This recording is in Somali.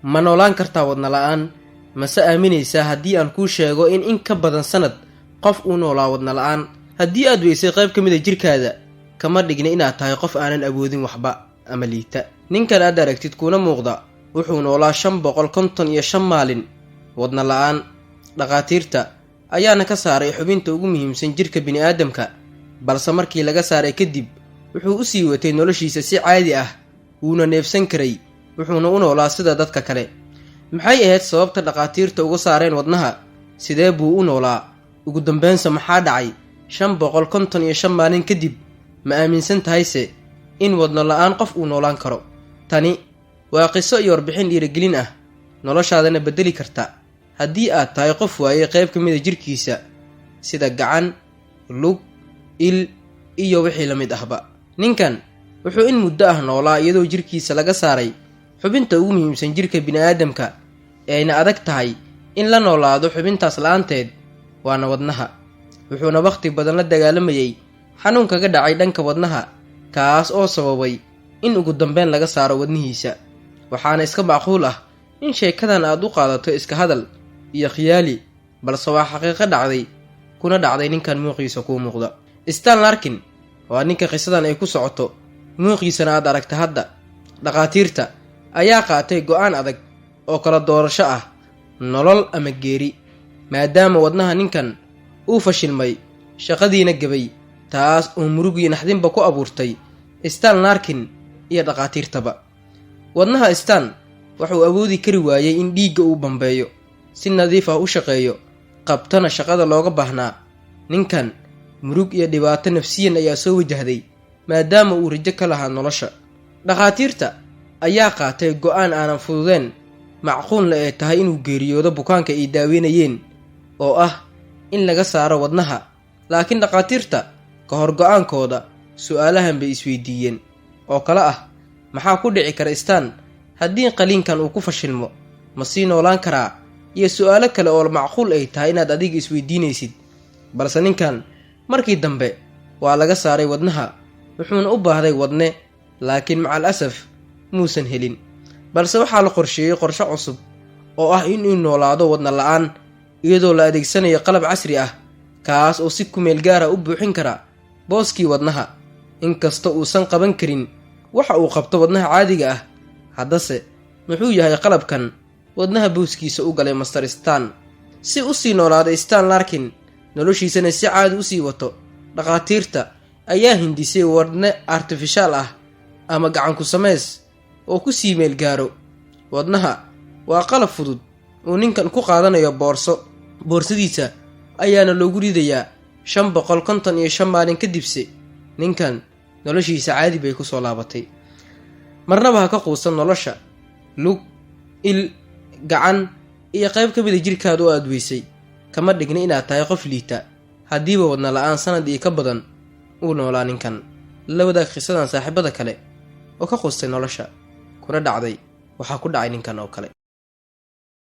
Ma noolaan kartaa wadna la'aan? Mase aaminaysaa haddii aan kuu sheego in ka badan sanad qof uu noolaa wadna la'aan? Haddii aad weysay qayb ka mid a jirkaada, kama dhigna inaad tahay qof aanan awoodin waxba ama liita. Ninkan aad aragtid kuuna muuqda wuxuu noolaa 555 maalin wadna la'aan. Dhakhaatiirta ayaana ka saaray xubinta ugu muhiimsan jirka bini'aadamka, balse markii laga saaray kadib wuxuu u sii watay noloshiisa si caadi ah, wuuna neefsan karay, wuxuuna u noolaa sida dadka kale. Maxay ahayd sababta dhakhaatiirta uga saareen wadnaha? Sidee buu u noolaa? Ugu dambeynsa maxaa dhacay 555 maalin kadib? Ma aaminsan tahayse in wadno la'aan qof uu noolaan karo? Tani waa qiso iyo warbixin dhiirigelin ah, noloshaadana beddeli karta haddii aad tahay qof waayey qayb ka mid a jirkiisa, sida gacan, lug, il iyo wixii la mid ahba. Ninkan wuxuu in muddo ah noolaa iyadoo jirkiisa laga saaray xubinta ugu muhiimsan jirka bini'aadamka, ee ayna adag tahay in la noolaado xubintaas la'aanteed, waana wadnaha. Wuxuuna wakhti badan la dagaalamayay xanuun kaga dhacay dhanka wadnaha, kaas oo sababay in ugu dambeyn laga saaro wadnihiisa. Waxaana iska macquul ah in sheekadan aad u qaadato iska hadal iyo khiyaali, balse waa xaqiiqo dhacday, kuna dhacday ninkan muuqiisa kuu muuqda. Stan Larkin waa ninka qisadan ay ku socoto, muuqiisana aad aragta hadda. Dhakhaatiirta ayaa qaatay go'aan adag oo kala doorasho ah, nolol ama geeri, maadaama wadnaha ninkan uu fashilmay, shaqadiina gabay, taas oo murugii naxdinba ku abuurtay Stan Larkin iyo dhakhaatiirtaba. Wadnaha Stan wuxuu awoodi kari waayey in dhiigga uu bambeeyo, si nadiif ah u shaqeeyo, qabtana shaqada looga baahnaa. Ninkan murug iyo dhibaato nafsiyan ayaa soo wajahday, maadaama uu rajo ka lahaa nolosha. Dhakhaatiirta ayaa qaatay go'aan aanan fududeen, macquulna ee tahay inuu geeriyoodo bukaanka ay daaweynayeen, oo ah in laga saaro wadnaha. Laakiin dhakhaatiirta ka hor go'aankooda su'aalahan bay isweydiiyeen oo kale ah: maxaa ku dhici kara Stan haddii qaliinkan uu ku fashilmo? Ma sii noolaan karaa? Iyo su'aalo kale oo macquul ay tahay inaad adiga isweydiinaysid. Balse ninkan markii dambe waa laga saaray wadnaha, wuxuuna u baahday wadne, laakiin macal asaf muusan helin. Balse waxaa la qorsheeyey qorshe cusub oo ah inuu noolaado wadna la'aan, iyadoo la adeegsanayo qalab casri ah, kaas oo si kumeel gaara u buuxin kara booskii wadnaha. Inkasta uusan qaban karin waxa uu qabto wadnaha caadiga ah, haddase muxuu yahay qalabkan wadnaha booskiisa u galay Master Stan? Si u sii noolaaday Stan Larkin, noloshiisana si caadi usii wato, dhakhaatiirta ayaa hindisay wadne artificial ah ama gacan ku samays oo ku sii meel gaaro. Wadnaha waa qalab fudud uu ninkan ku qaadanayo boorso, boorsadiisa ayaana loogu ridayaa. 555 maalin kadibse ninkan noloshiisa caadi bay ku soo laabatay. Marnaba ha ka quusan nolosha. Lug, il, gacan iyo qayb ka mida jirkaada oo aad weysay kama dhigna inaad tahay qof liita, haddiiba wadna la'aan sanad iyo ka badan uu noolaa ninkan. La wadaag qisadan saaxiibada kale oo ka quustay nolosha, kuna dhacday waxaa ku dhacay ninkan oo kale.